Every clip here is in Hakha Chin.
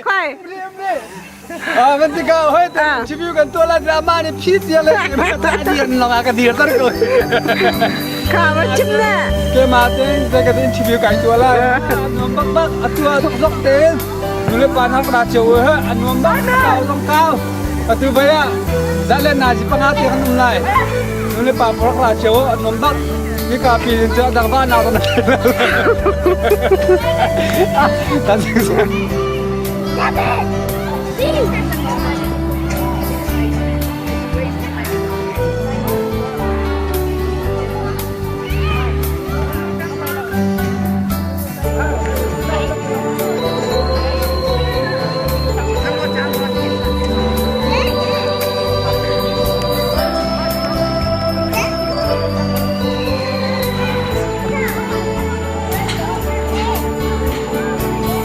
Khoi. Ah, kan tika hoi te interview kan tuah la drama ni phi tia le ta dir long a ka dir tar ko. Kha va chim na. Ke ma te te ka interview kai tua la. Nuam bak bak atua zok zok te. Nule pa na ka cheu he anuam bak kau zong kau. Atu baya za le na ji panga te kan um lai. Nule pa porak la cheu anuam bak. Ni ka pi cha dang ba na ta na. Ta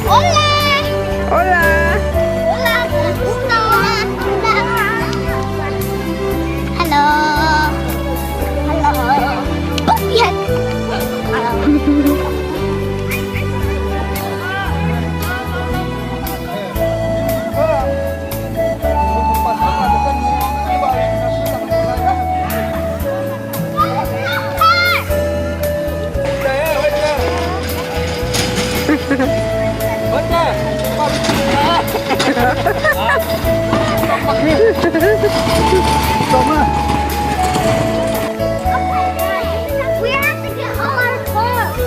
Hola! Hola. Hola! Hello! Hello! We have to get all our clothes.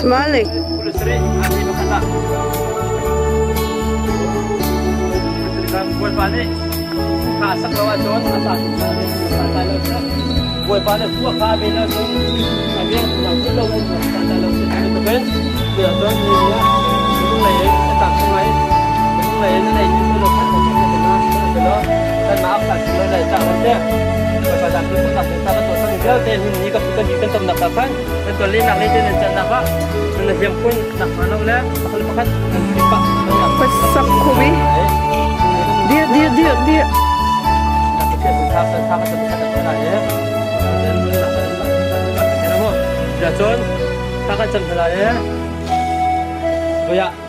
Smiling. Pasak khubi. Dia dia dia dia.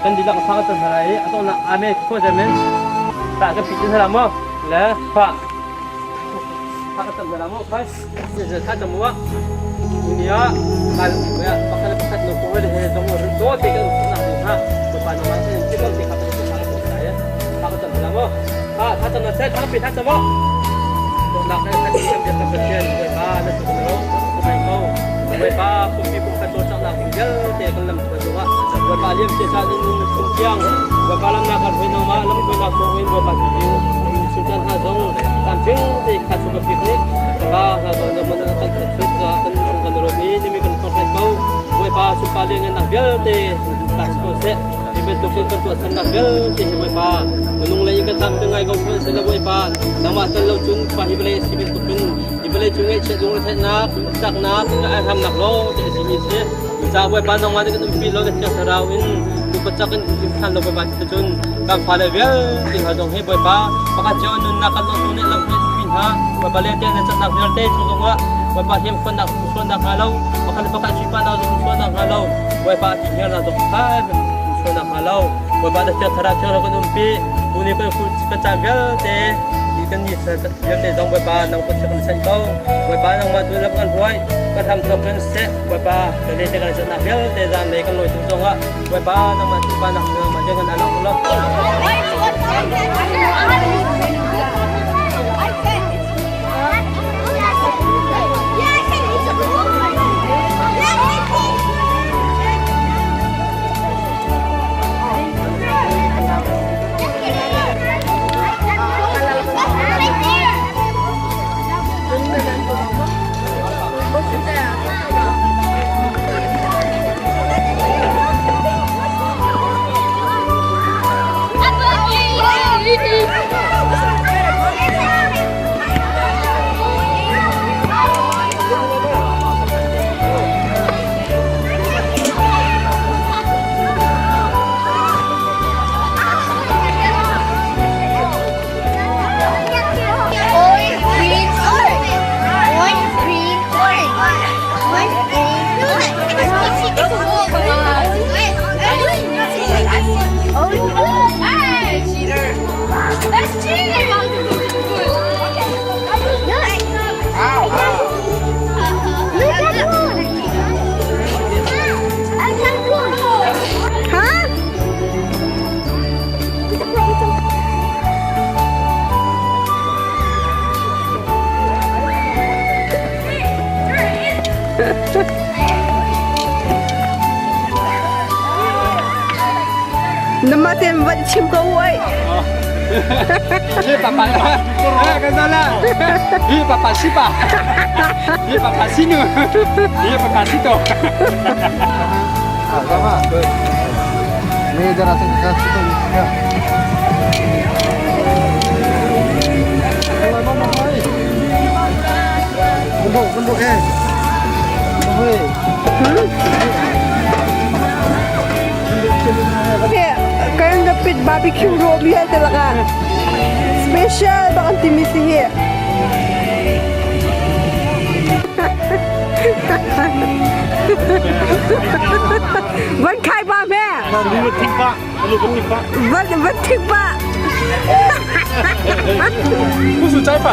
Kan dihlak fa kan hna lai i a donghnak amen khual zemen ta kan pi hna maw le fa fa kan tam hna maw phai tha tam wa dunia kal ya pakhat pakhat no ko le he zong ru to te kan na ni ha ko pa no ma sen ti kan ti kha kan ta ta ya fa kan tam hna maw fa tha tam na se tha pi tha tam maw donghnak kan kan kan kan Pathian Bawipa na tu lo ko mai ko Bawipa pumpi pum khat cawlcanghnak ding vialte kan lam hruai zongah Bawipa liam cia caan in nun chung tiang Bawipa lamnak kan hruai nangmah lam hruainak thawngin Bawipa tu ding chung caan hna zong tlamtling te kha chung ka pik nih Bawipa hna zong na man kan kan chut kan chung kan rom i nimi kan thawng ko Bawipa sumpa lianngannak vialte ta si ko seh hi bantuk in kan tuah thannak vialte hi Bawipa minung lei in kan tam ngai ko hmanh seh Bawipa nangmah tel lo cun pa hi vawlei si bantuk in hi vawlei cung ngaihchiat lungretheihnak saknak hamnak lawng te a simi si ca Bawipa nangmah nih kan umpi lo na thiang thlarau in pacak in hlan lo Bawipa ti cun kan fale vialte hna zong hi Bawipa pakhat cio nunnak kan lawng nih lam pi hna Bawipa le te na cannak vialte chung zongah Bawipa hiam khonnak sualnak hnga lo pakhat le pakhat suipa zong sualnak hnga lo Bawipa ti hiar na zong kha sualnak hnga lo Bawipa na thiang thlarau thiang kan umpi tuni kan kan caan vialte kan ni vialte zong Bawipa nang kan kan san ko Bawipa nangmah tu lam kan huai kan ham thok kan seh Bawipa kan le te kan nak vialte zan lei kan loi tung zongah Bawipa nangmah tu pa nak nangmah jangan alang lo. Ha? Nama ten van chim ko oi. Hi papa eh kan salah. Hi papa sipa. Hi papa sinu. Hi papa sito. Kan rapid barbecue ro mi hai talaga. Special bak ang timi si hi. Van khai ba me? Van van thik ba. Kusu chai pa.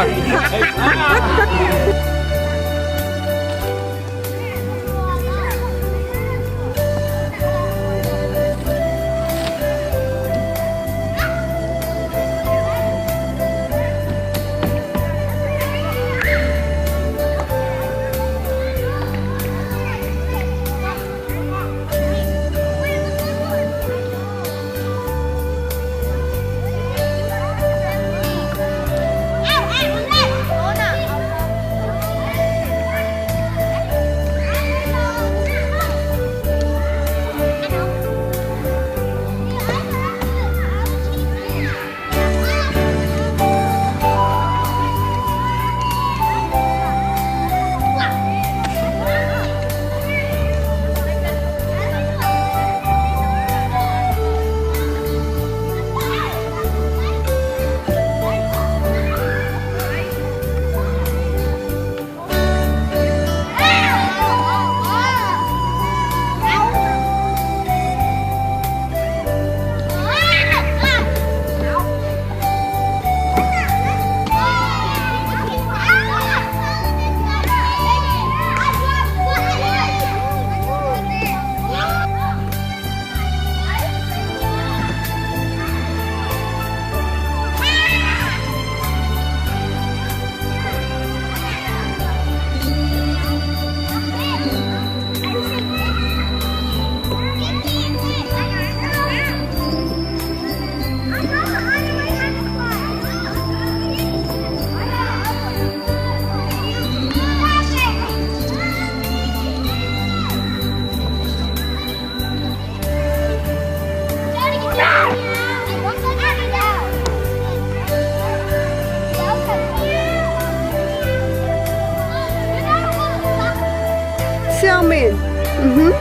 Siang min. Mhm.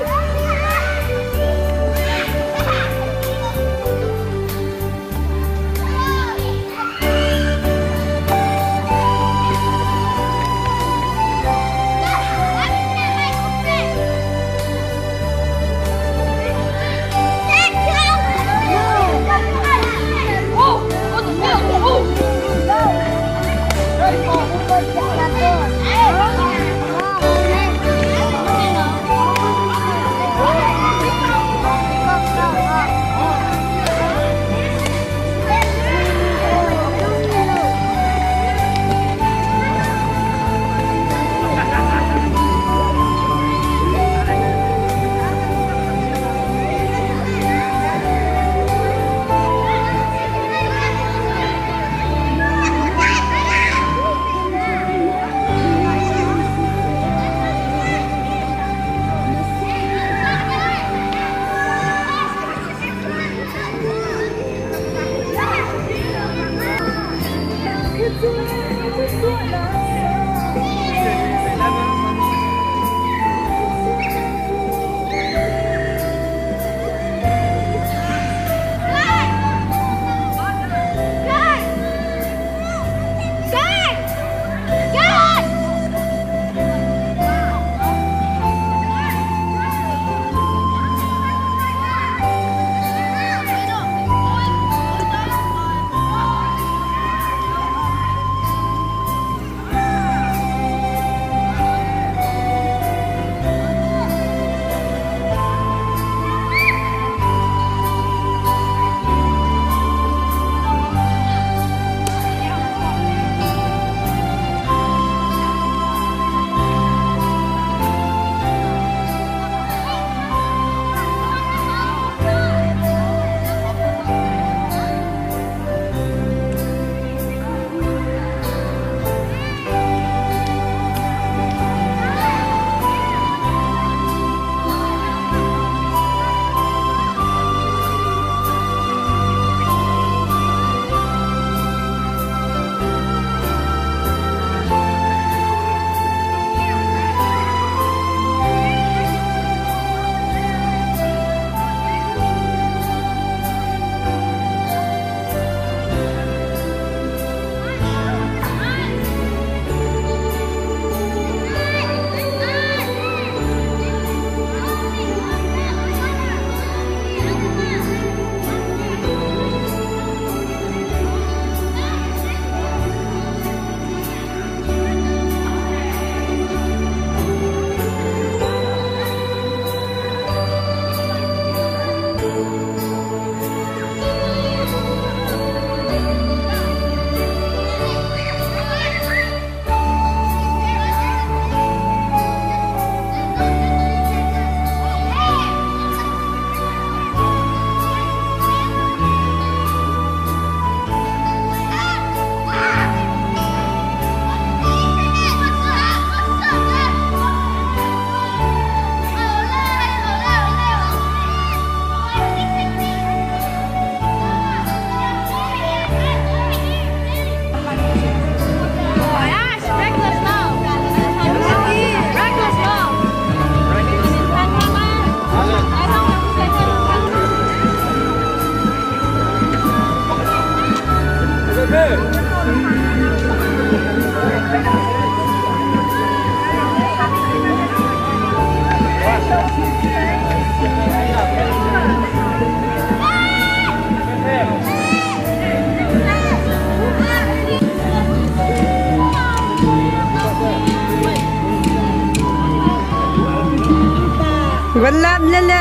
Van lam le le.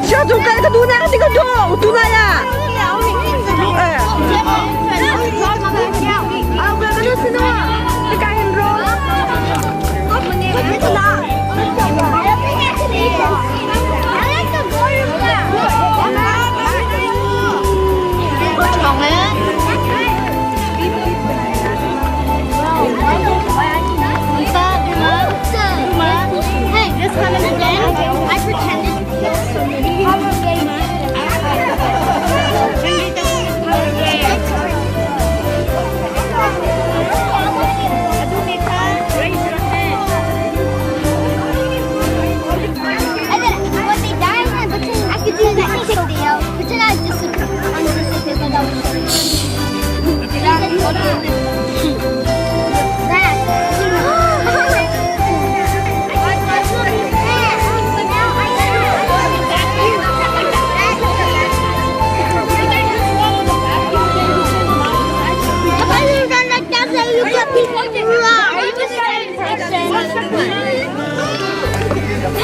Siya tu kal ka tu na ka tu tu na ya. Eh. Ah, ka tu sino? Ka hin ro. Hey, this time again, I pretended to kill somebody. And then when they die, I could do that video. Pretend I disappeared. I'm disappeared, but that was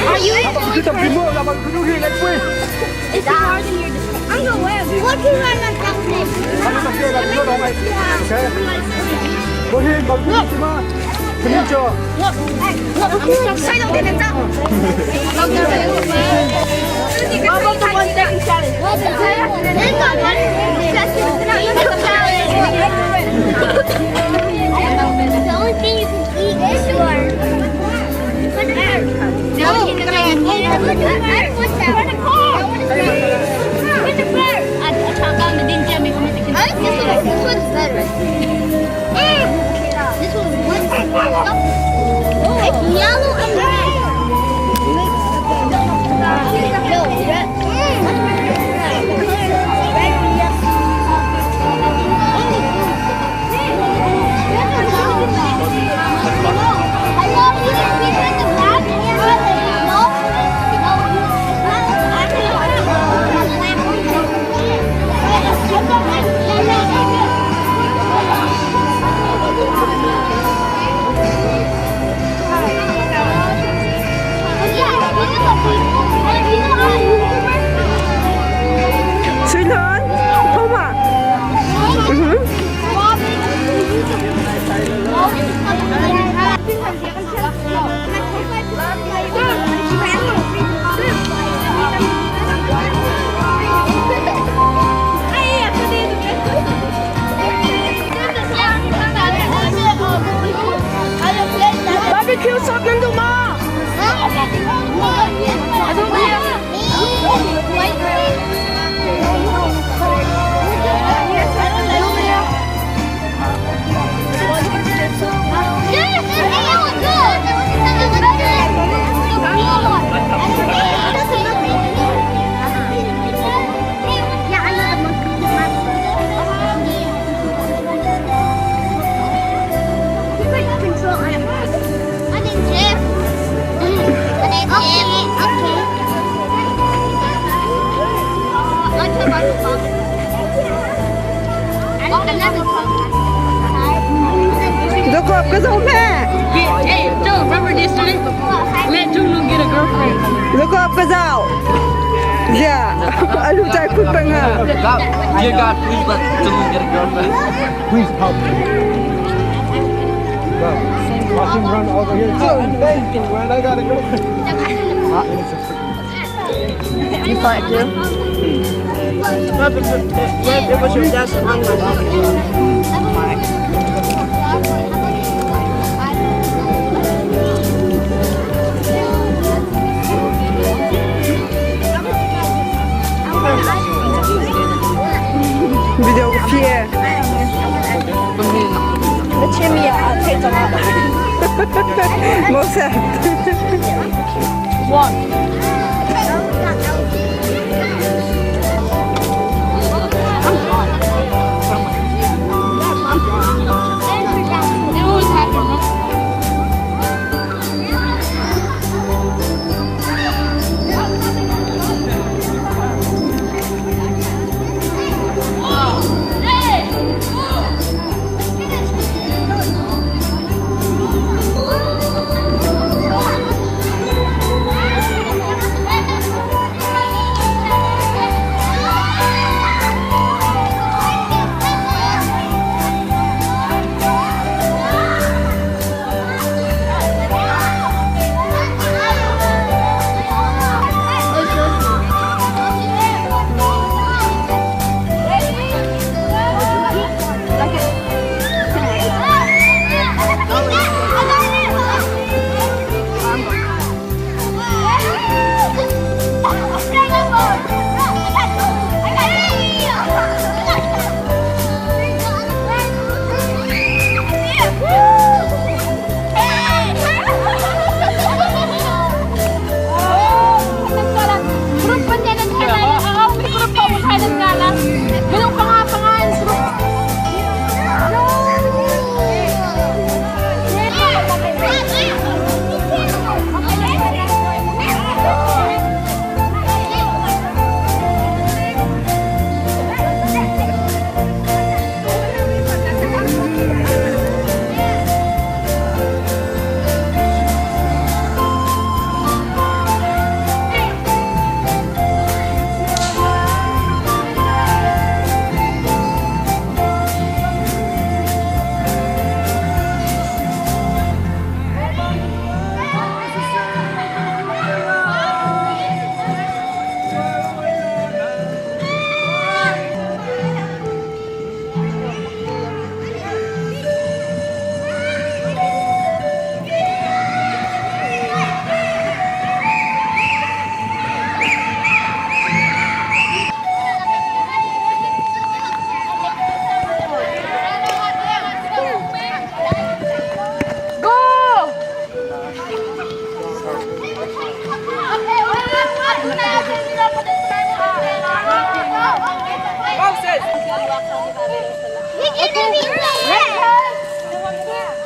Are you It's hard in your I'm gonna wear. What do you run on The only thing you can eat is your. I think this one, this one's better. This one's It's yellow and red. No, red. Red and yellow. I love you. We put the back No. Sui Lon. Thoma. Barbecue sauce nan duh maw? Dukop ka zo me. Hey, Joe, remember this one? Let Junu get a girlfriend. Dukop ka zo. Yeah, alu cai phut peng ah. Dear God, please let Dylan get a girlfriend. Please help. Watch him run over here. Thank you, man. I got a girlfriend. You fight too? Video ka fie. Moses.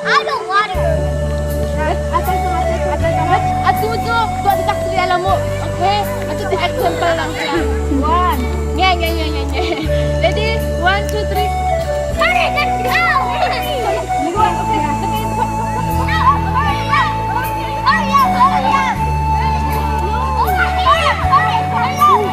I don't want it. Atu cu tuah tak si ala mu. Okay. Atu ti example lang siya. One. Nge nge nge nge nge. Ready? One, two, three. Hurry, let's go! Okay. Hurry up, hurry up! Hurry up, hurry, hurry up! Hurry, hurry, hurry up!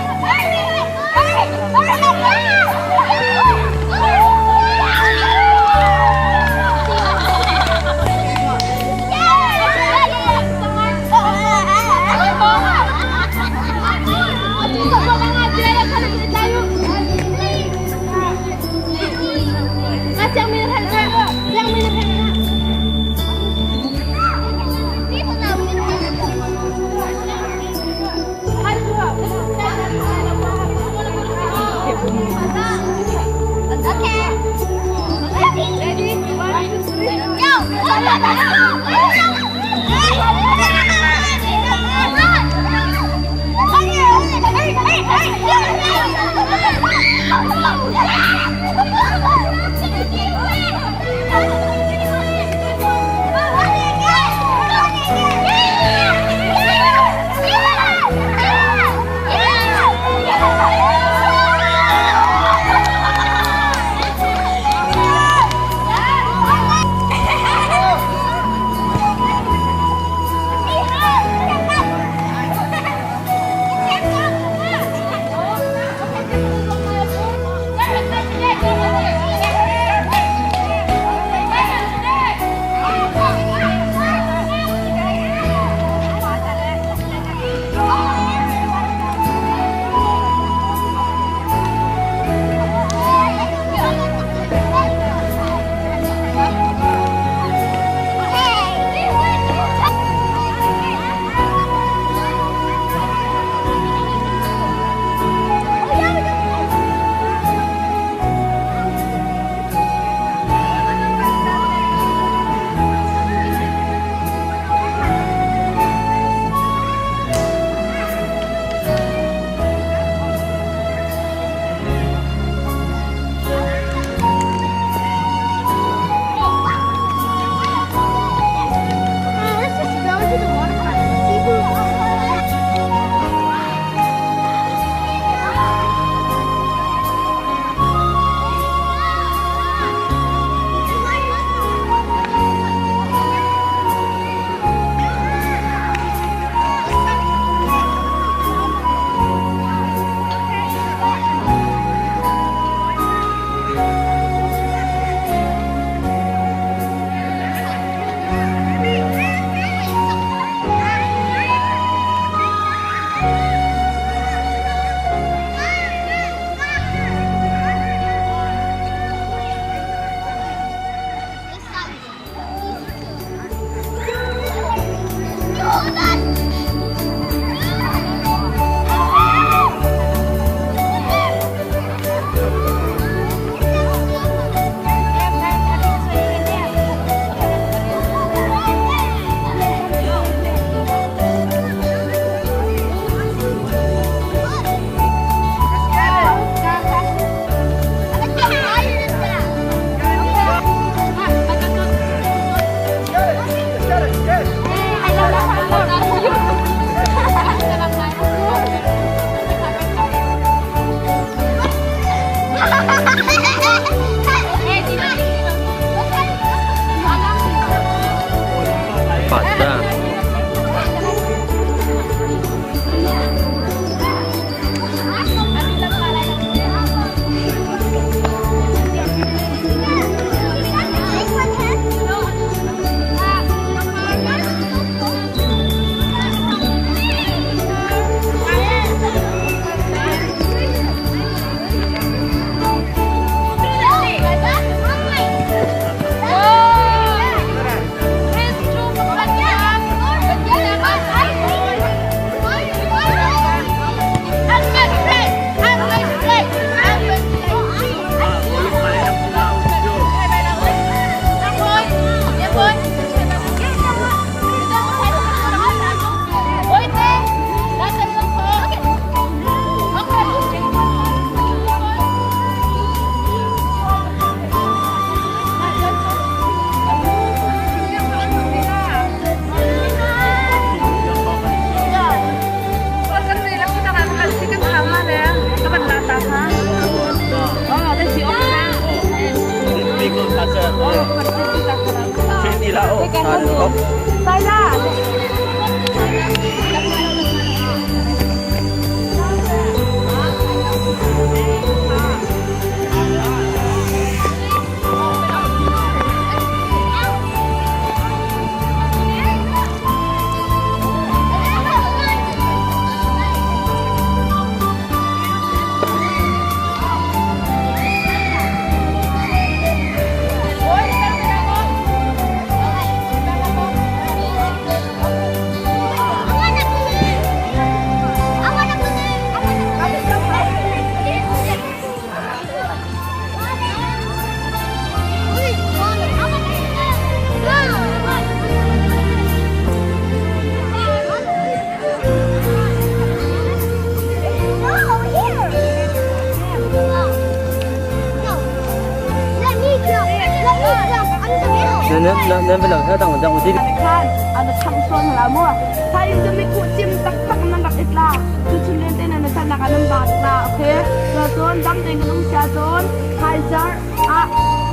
Nan nan nan tang tang uti. Khan an cham suan la mo thai in mi ku chim tak tak nan rak itla chu chun len te nan san nak an ba la okay so chon dam te kan um sia chon thai zar a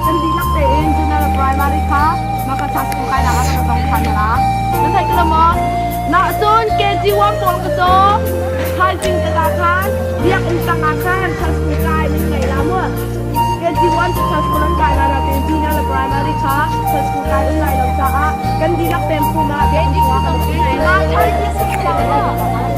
kan di lak te in junior primary kha maka cha school kai na ka tong khan la nan thai kala mo na chon KG1 pol ka cho thai jing ka ka khan biak in tang a khan cha school kai nan ngai la mo KG1 chu cha school an kai la na te junior primary kha cha school kai an lai lo cha a kan di lak tem pu ma KG1 kan ngai la.